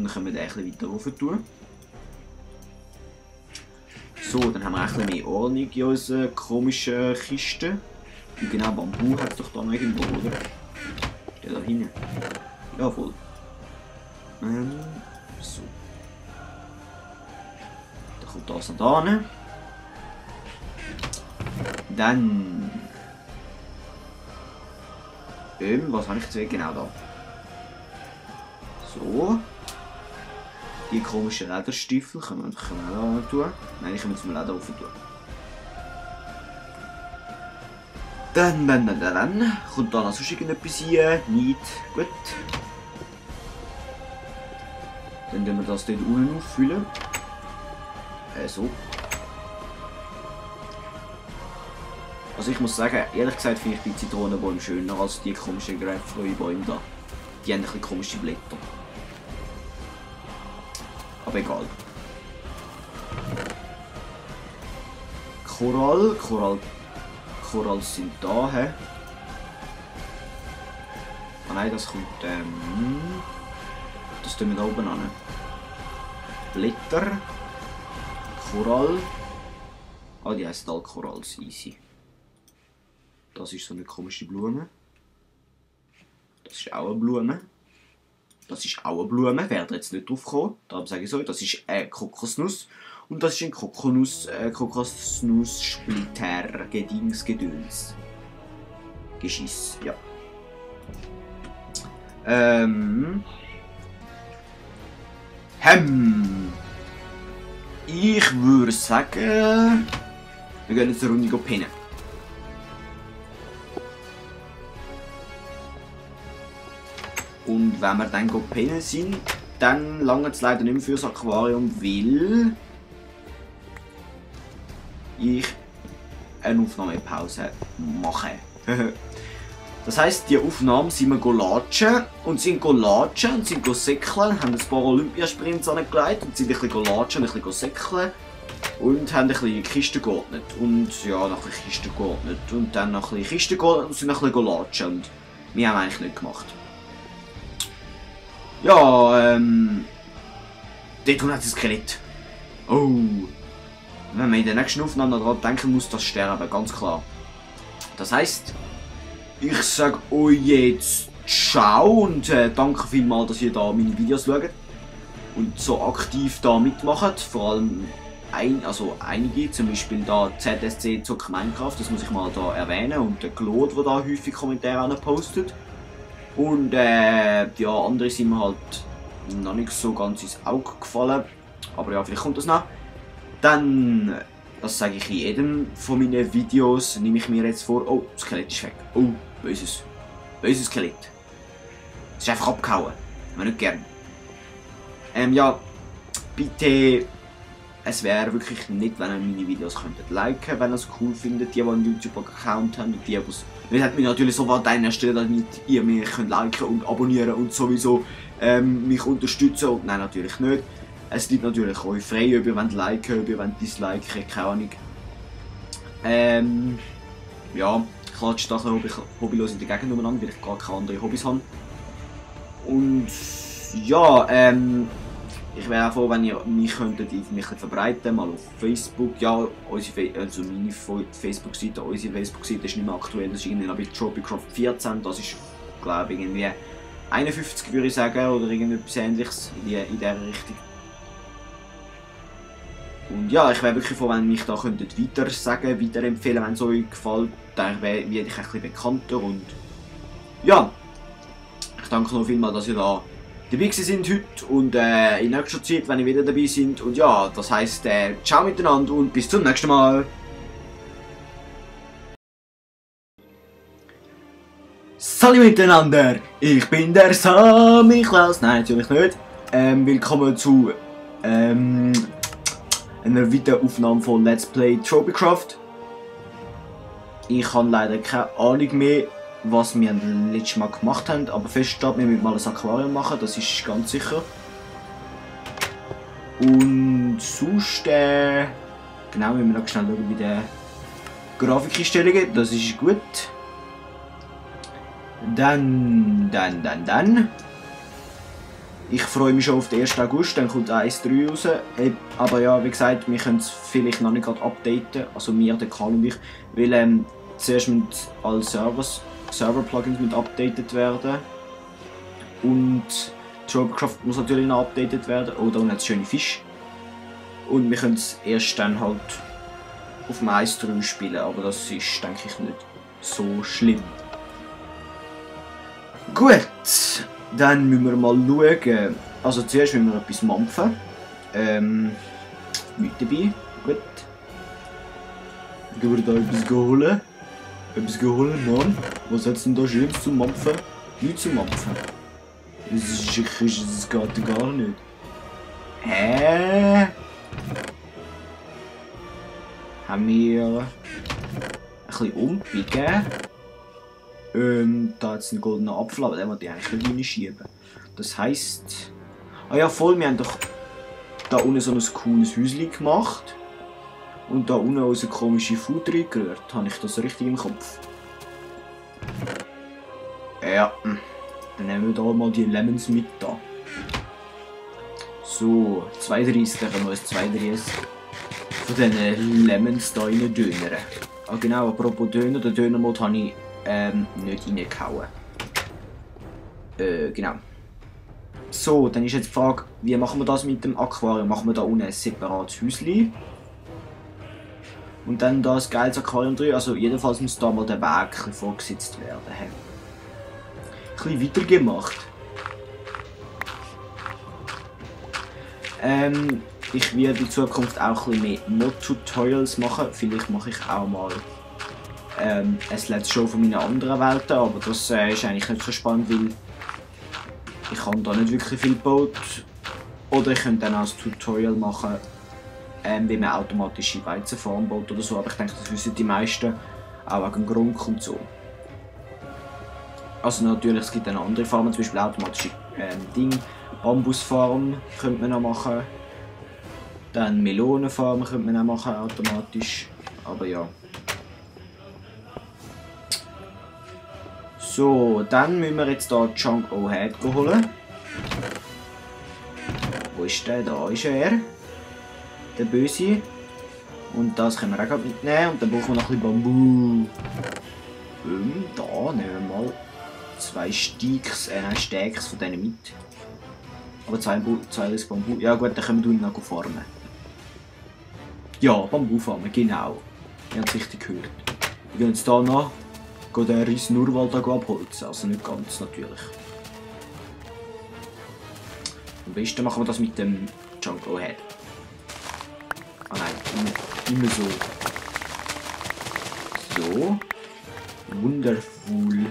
dann können wir den ein bisschen weiter rauf tun. So, dann haben wir ein bisschen mehr Ordnung in unserer komischen Kiste. Und genau, Bambu hat es doch da noch irgendwo, oder? Ist der da hinten? Ja, voll. So. Dann kommt das noch da hin. Dann... was habe ich jetzt genau da? So. Die komischen Lederstiefel können wir auch da tun. Nein, ich kann zum Leder rauf tun. Dann kommt da noch sonst irgendetwas rein. Nicht. Gut. Dann tun wir das dort unten auffüllen. So. Also ich muss sagen, ehrlich gesagt finde ich die Zitronenbäume schöner als die komischen Grapefruitbäume da. Die haben ein bisschen komische Blätter. Aber egal. Korall sind da, hä? Ah nein, das kommt, das tun wir da oben an. Blätter. Korall. Ah, die heisst all Koralls, easy. Das ist so eine komische Blume. Das ist auch eine Blume. Das ist auch eine Blume, werdet jetzt nicht drauf kommen. Darum sage ich so, das ist eine Kokosnuss. Und das ist ein Kokosnusssplitter, Gedöns. Geschiss, ja. Ich würde sagen, wir gehen jetzt eine Runde pennen. Und wenn wir dann pennen sind, dann lange es leider nicht mehr fürs Aquarium, weil ich eine Aufnahmepause mache. Das heisst, die Aufnahme sind wir latschen und sind säckeln, haben ein paar Olympiasprints angelegt und sind ein bisschen latschen, ein bisschen säckeln und haben ein bisschen Kisten geordnet. Und ja, noch ein bisschen Kisten geordnet und dann noch ein bisschen Kisten geordnet und sind ein bisschen latschen und wir haben eigentlich nicht gemacht. Ja, dort hat es ein Skelett. Oh. Wenn man in der nächsten Aufnahme daran denken muss, das sterben, ganz klar. Das heisst, ich sage euch jetzt ciao und danke vielmals, dass ihr da meine Videos schaut und so aktiv da mitmacht. Vor allem einige, zum Beispiel da ZSC Zock Minecraft, das muss ich mal da erwähnen, und der Claude, der da häufig Kommentare postet. Und die andere sind mir halt noch nicht so ganz ins Auge gefallen. Aber ja, vielleicht kommt das noch. Dann, das sage ich in jedem von meinen Videos, nehme ich mir jetzt vor, oh, das Skelett ist weg. Oh, böses Skelett. Es ist einfach abgehauen. Haben wir nicht gern. Ja, bitte, es wäre wirklich nett, wenn ihr meine Videos könntet liken, wenn ihr es cool findet, die einen YouTube-Account haben und die, es hat mich natürlich sofort einstellen, damit ihr mich könnt liken und abonnieren und sowieso mich unterstützen. Und nein, natürlich nicht. Es liegt natürlich euch frei, ob ihr wollt liken, ob ihr wollt disliken, keine Ahnung. Ja, ich klatsche da ein bisschen hobbylos in der Gegend umeinander, weil ich gar keine anderen Hobbys habe. Und ja, ich wäre auch froh, wenn ihr mich verbreiten, mal auf Facebook. Ja, also meine Facebook-Seite, unsere Facebook-Seite ist nicht mehr aktuell, das ist irgendwie noch bei Tropicraft 14, das ist, glaube ich, irgendwie 51, würde ich sagen, oder irgendetwas Ähnliches in dieser Richtung. Und ja, ich wäre wirklich froh, wenn ihr mich da weiterempfehlen, wenn es euch gefällt. Dann werde ich ein bisschen bekannter und ja, ich danke noch vielmals, dass ihr da dabei sind heute und in nächster Zeit, wenn ihr wieder dabei seid. Und ja, das heisst, ciao miteinander und bis zum nächsten Mal. Salut miteinander, ich bin der Sammy Klaus. Nein, natürlich nicht. Willkommen zu einer weiteren Aufnahme von Let's Play Tropicraft. Ich habe leider keine Ahnung mehr, was wir letztes Mal gemacht haben, aber fest steht, wir müssen mal ein Aquarium machen, das ist ganz sicher. Und sonst, genau, wir müssen noch schnell schauen bei den Grafikeinstellungen, das ist gut. Dann. ich freue mich schon auf den 1. August, dann kommt 1.3 raus. Aber ja, wie gesagt, wir können es vielleicht noch nicht gerade updaten, also wir, der Karl und ich, weil zuerst müssen alle Server-Plugins updated werden. Und Dropcraft muss natürlich noch updated werden. Oh, da unten hat es schöne Fische. Und wir können es erst dann halt auf dem 1.3 spielen, aber das ist, denke ich, nicht so schlimm. Gut, dann müssen wir mal schauen. Also zuerst müssen wir etwas mampfen. Mit dabei, gut. Gehen wir da etwas holen. Etwas holen, Mann. Was hat es denn da Schönes zum Mampfen? Nichts zum Mampfen. Das geht gar nicht. Hä? Haben wir ein bisschen umbiegen. Da hat es einen goldenen Apfel, aber den wollte ich eigentlich nicht reinschieben. Das heisst... Ah ja voll, wir haben doch da unten so ein cooles Häuschen gemacht. Und da unten unser komische Food reingerührt. Habe ich das richtig im Kopf? Ja. Dann nehmen wir da mal die Lemons mit da. So, 32, dann können wir uns 32 von diesen Lemons da rein dönern. Ah genau, apropos Döner, den Dönermod habe ich nicht reingehauen. Genau. So, dann ist jetzt die Frage, wie machen wir das mit dem Aquarium? Machen wir da unten ein separates Häuschen? Und dann da ein geiles Aquarium drin? Also jedenfalls muss da mal der Weg ein bisschen vorgesetzt werden. Ein bisschen weitergemacht. Ich werde in Zukunft auch ein bisschen mehr Mod-Tutorials machen. Vielleicht mache ich auch mal ein Let's Show von meinen anderen Welten, aber das ist eigentlich nicht so spannend, weil ich habe da nicht wirklich viel gebaut. Oder ich könnte dann auch ein Tutorial machen, wie man automatische Weizenfarm baut oder so, aber ich denke, das wissen die meisten, auch wegen Grunk und so. Also natürlich, es gibt dann andere Farmen, zum Beispiel automatische Bambusfarm könnte man noch machen. Dann Melonenfarm könnte man auch machen, automatisch. Aber ja. So, dann müssen wir jetzt hier Chunk O-Head holen. Wo ist der? Da ist er. Der Böse. Und das können wir auch mitnehmen. Und dann brauchen wir noch ein bisschen Bambu. Da nehmen wir mal 2 Stacks von denen mit. Aber 32 Bambu. Ja gut, dann können wir noch farmen. Ja, Bambu farmen, genau. Ihr habt es richtig gehört. Wir gehen jetzt hier noch den riesen Urwald abholzen. Also nicht ganz natürlich. Am besten machen wir das mit dem Chunk O-Head. Ah nein, immer so. So. Wundervoll.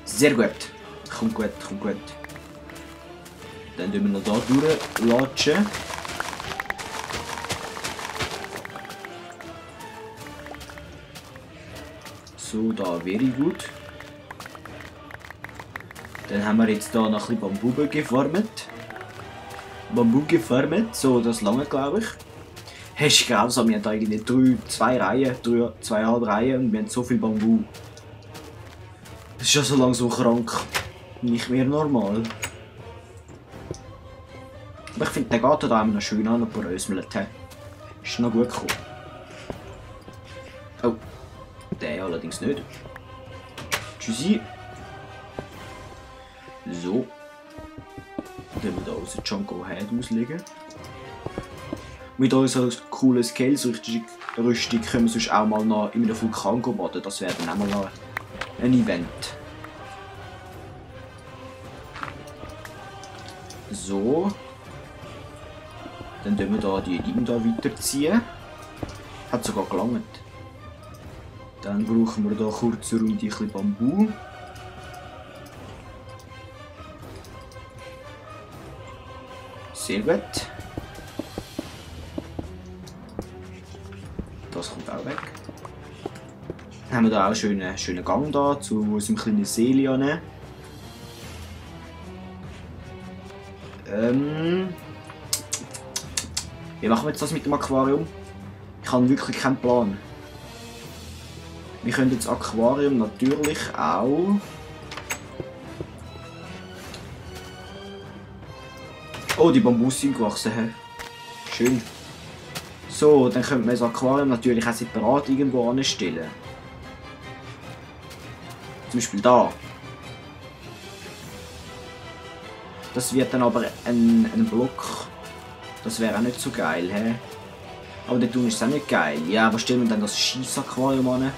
Sehr gut. Kommt gut, kommt gut. Dann tun wir noch da durchlatschen. So, da very gut. Dann haben wir jetzt hier noch ein bisschen Bambu gefarmt. So, das lange glaube ich. Hast du grausam, wir haben irgendwie 2,5 Reihen und wir haben so viel Bambu. Das ist ja so langsam krank. Nicht mehr normal. Aber ich finde, der geht da noch schön an und bröselt. Ist noch gut gekommen. Oh, der allerdings nicht. Tschüssi. So. Dann wir da unseren Chunk O-Head auslegen. Mit unserer coolen Scales-Rüstung können wir sonst auch mal noch in einem Vulkan baden. Das wäre dann auch mal noch ein Event. So. Dann tun wir da die Dinge da weiterziehen. Hat sogar gelangt. Dann brauchen wir da kurz eine Runde ein bisschen Bambu. Sehr gut. Das kommt auch weg. Dann haben wir da auch einen schönen Gang da zu unserem kleinen Seele. Wie machen wir jetzt das mit dem Aquarium? Ich habe wirklich keinen Plan. Wir können das Aquarium natürlich auch Oh, die Bambus sind gewachsen. He. Schön. So, dann könnte man das Aquarium natürlich auch separat irgendwo anstellen. Zum Beispiel da. Das wird dann aber ein Block. Das wäre auch nicht so geil, hä? Aber der Tun ist auch nicht geil. Ja, aber stellen wir dann das Scheiss-Aquarium an?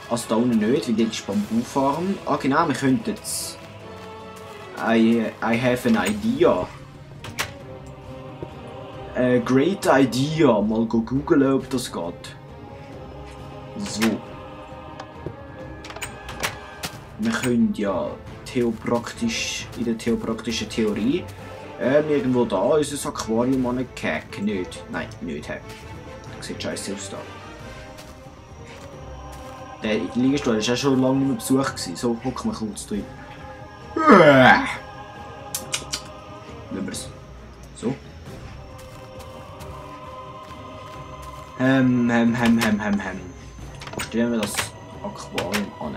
Also da unten nicht, weil dort ist Bambufarm. Ah genau, wir könnten es. I have an idea. A great idea. Mal googeln, ob das geht. So. Wir können ja in der theopraktischen Theorie irgendwo da unser Aquarium anhacken. Nicht. Nein, nicht. Das sieht scheiße aus da. Der Liegestuhl war auch schon lange nicht mehr Besuch. So, hocken wir kurz drin. Nehmen wir es. So. Wo stellen wir das Aquarium an?